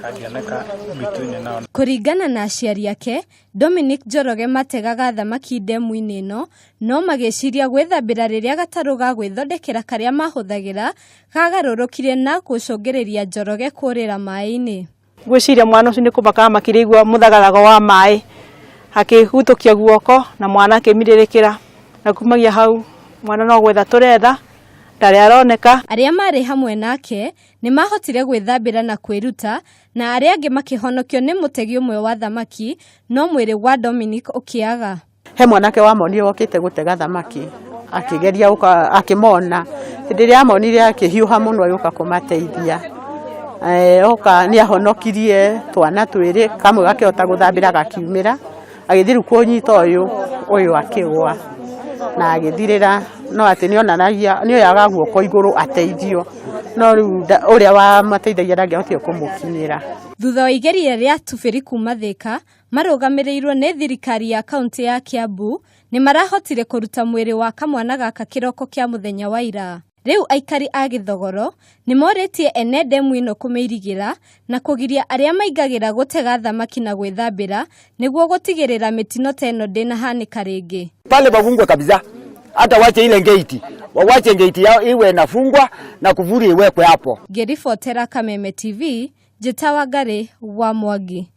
Kangĩoneka mĩtũ-inĩ no Kũringana na aciari ake, Dominic Njoroge mategaga thamaki ndemu-inĩ ĩno no magĩciria gwĩthambĩra rĩrĩa gatarũ ga gwĩthondekera karĩa mahũthagĩra kagarũrũkire na gũcũngĩrĩria Njoroge kũrĩra maĩ-inĩ. Ngwĩciria mwana ũcio nĩ kũmaka amakire aigua mũthagathago wa maĩ, akĩhutũkia guoko na mwana akĩmirĩrĩkĩra, na kumagia hau mwana no gwetha tũretha, ndarĩ aroneka. Arĩa marĩ hamwe nake nĩ mahotire gwĩthambĩra na kwĩruta na arĩa angĩ makĩhonokio nĩ mũtegi ũmwe wa thamaki no mwĩrĩ wa Dominic ũkĩaga. He mwanake wamonire okĩte gũtega thamaki akĩgeria gũka akĩmona hĩndĩ ĩrĩa amonire akĩhiũha mũno agĩũka kũmateithia. Oka nĩ ahonokirie twana twĩrĩ, kamwe gakĩhota gũthambĩra gakiumĩra, agĩthiĩ rĩu kũnyita ũyũ, ũyũ akĩgwa na agĩthirĩra, no atĩ nĩ onanagia nĩ oyaga guoko igũrũ ateithio, no rĩu ũrĩa wamateithagia ndangĩahotire kũmũkinyĩra. Thutha wa igeria rĩa tubĩri kuma Thĩka marũgamĩrĩirwo nĩ thirikari ya kaunti ya Kiambu nĩ marahotire kũruta mwĩrĩ wa kamwana gaka kĩroko kĩa mũthenya wa ira. Rĩu aikari a Gĩthogoro nĩ morĩtie ene ndemu ĩno kũmĩirigĩra na kũgiria arĩa maingagĩra gũtega thamaki na gwĩthambĩra nĩguo gũtigĩrĩra mĩtino ta ĩno ndĩnahanĩka rĩngĩ. Pale pafungwe kabisa, hata wache ile gate, wawache gate yao iwe inafungwa na kufuri iwekwe hapo. Ngĩribotera Kameme TV, Njĩta Wangarĩ wa Mwangi.